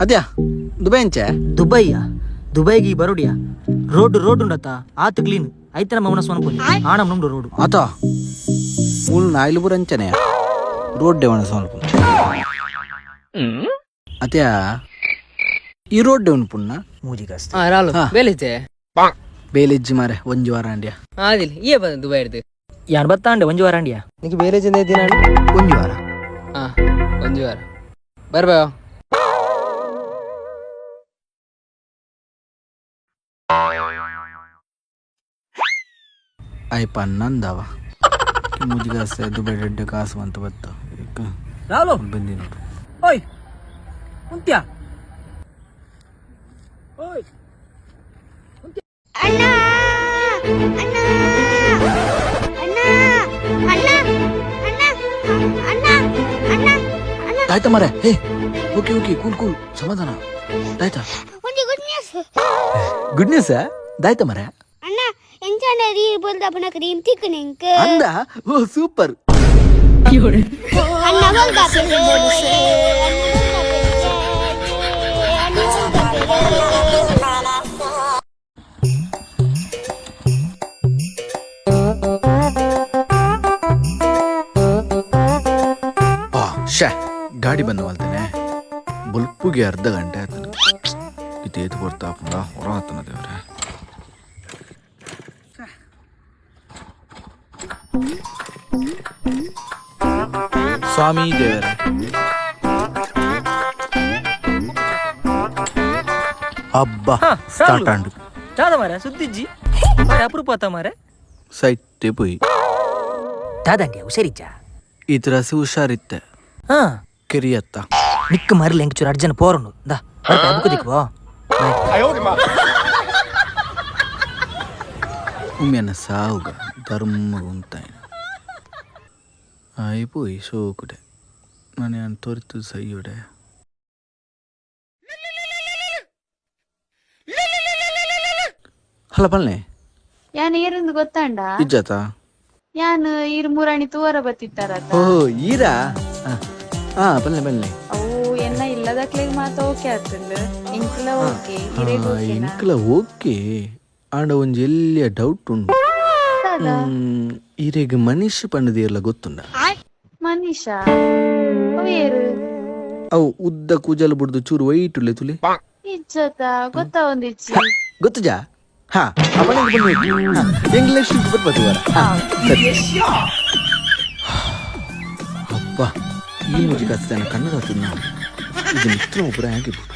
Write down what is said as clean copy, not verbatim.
ಅದ್ಯಾ Dubai ಅಂಚೆ ದುಬೈಯಾ? ದುಬೈಗೆ ಈ ಬರೋಡಿಯಾ? Road road ಉಂಡತ್ತ, ಆತು ಕ್ಲೀನ್ ಐತನ ಮೌನ ಸೋನಪುಲಿ ಆಣ ನುಂಡು ರೋಡ್. ಆತ ಮೂಲು ನಾಯಿಲು ಪೂರ ಅಂಚನೆ ರೋಡ್ ದೇವಣ ಸ್ವಲ್ಪ. ಅತ್ಯಾ ಈ ರೋಡ್ ದೇವನ್ ಪುಣ್ಣ. ಮೂಜಿ ಕಾಸ್ತ. ಹಾ ರಾಲು. ಹಾ. ಬೇಲಿಜ್ಜೆ? ಬೇಲಿಜ್ಜಿ ಮಾರೆ, ಒಂಜಿ ವಾರ ಅಂಡ್ಯಾ. ಆದಿಲ್ ಇಯೇ ಬಂದ ದುಬೈ ಹಿಡ್ದು. ಯಾನ್ ಬತ್ತಾಂಡೆ ಒಂಜಿ ವಾರ ಅಂಡಿಯಾ. ನಿಕ್ಕೆ ಬೇರೆ ಜನ ದಿನ. ಒಂಜಿ ವಾರ. ಹಾ, ಒಂಜಿ ವಾರ ಬರ್ಬಾ. ಆಯ್ ಪನ್ನಂದವ ಮೂಜಿ ಕಾಸು ದುಬೈ ಡೆಡ್ಡೆ ಕಾಸು ಅಂತ ಬತ್ತ. ರಾಲು. ಬಂದಿ ನೋಡು. ಓಯ್, ಉಂತ್ಯಾ? ಓಯ್. ಅಣ್ಣ, ಅಣ್ಣ, ಅಣ್ಣ, ಅಣ್ಣ, ಅಣ್ಣ, ಅಣ್ಣ, ಅಣ್ಣ, ಅಣ್ಣ. ಆಯ್ತಾ ಮಾರೆ? ಹೇ, ಓಕೆ ಓಕೆ, ಕೂಲ್ ಕೂಲ್, ಸಮಾಧಾನ ಆಯ್ತಾ? ಒಂದು ಗುಡ್ ನ್ಯೂಸ್. ಗುಡ್ ನ್ಯೂಸ್ ದಾಯ್ತಾ ಮಾರೆ? ಅಣ್ಣ, ಎಂಚಾಂಡ ರೀ ಬೋಲ್ದಾಪನ ಕ್ರೀಮ್ ತಿಕ್ಕನೆಂಕ್. ಅಂದ, ಓ ಸೂಪರ್. ಅಣ್ಣ ಬೋಲ್ದಾಪೆ, ಅಣ್ಣ ಬೋಲ್ದಾಪೆ. ಆ ಶೇ, ಗಾಡಿ ಬಂದು ಮಲ್ತೇನೆ. ಬುಲ್ಪುಗೆ ಅರ್ಧ ಗಂಟೆ ಆಯ್ತು. ಇದು ಬರ್ತಾ ಹೊರ ಆತನ ದೇವ್ರೆ. ಸ್ವಾಮಿ ದೇವರೇ. ಅಬ್ಬಾ. ಹಾ. ಸ್ಟಾರ್ಟ್ ಆಂಡ್. ದಾದ ಮಾರೆ, ಸುದ್ದಿಜ್ಜಿ ಮಾರೆ, ಅಪರೂಪ ಆತ ಮಾರೆ. ಸೈತೆ ಪೋಯಿ. ದಾದಂಡ್ಯಾ, ಹುಷಾರಿಜ್ಜಾ? ಈ ತರಸಿ ಹುಷಾರಿತ್ತೆ. ಹಾ. ಕೆರಿಯತ್ತ. ನಿಕ್ಕ ಮರಲಿ ಎಂಕ್ ಚೂರು ಅರ್ಜೆಂಟ್ ಪೋರುಂಡು. ದಾ ಬರ್ಪೆ, ಬುಕ್ ದಿಕ್ಕು. ಉಮ್ಮೆನ ಸಾವುಗ ಧರ್ಮ ಉಂತಾಯಿನ ಆಯಿ ಪೋಯಿ ಶೋಕುಡೆ ನಾನು ತೊರಿತು ಸೈಯುಡೆ. ಹಲ ಪಲ್ನೆ. ಯಾನ್ ಏರುಂದು ಗೊತ್ತಾಂಡ? ಇಜ್ಜಾತ. ಯಾನ್ ಈರ್ ಮುರಾಣಿ ತೂವರ ಬತ್ತಿತ್ತಾರತ. ಓ, ಈರಾ? ಹಾ, ಪಲ್ನೆ ಪಲ್ನೆ. ಅವು ಎನ್ನ ಇಲ್ಲದಕ್ಲೆಗ್ ಮಾತ ಓಕೆ ಆತುಂಡು, ಇಂಕ್ಲ ಓಕೆ, ಇರೆಗ್ ಓಕೆನಾ? ಇಂಕ್ಲ ಓಕೆ, ಆಂಡ ಒಂಜಿ ಎಲ್ಲಿಯ ಡೌಟ್ ಉಂಡು. ಈರೆಗ್ ಮನೀಶ್ ಪಂಡದಿರ್ಲ ಗೊತ್ತುಂಡ? ಮನೀಷಾ? ಅವು ಏರು? ಅವು ಉದ್ದ ಕೂಜಲ್ ಬುಡ್ದು ಚೂರು ವೈಟ್ ಉಲ್ಲೆ ತುಲಿ. ಇಜ್ಜತ, ಗೊತ್ತಾವೊಂದಿಜ್ಜಿ. ಗೊತ್ತುಜಾ? ಹಾ, ಅವನಿಗೆ ಬಂದು ಇಂಗ್ಲಿಷ್ ಬರ್ಬೋದು. ಸರಿ. ಅಪ್ಪ, ಈ ಮುಜಿ ಕಸ್ತಾನ ಕಣ್ಣು ಇದು ಮಿತ್ರ ಒಬ್ಬರ ಆಗಿರ್ಬೋದು.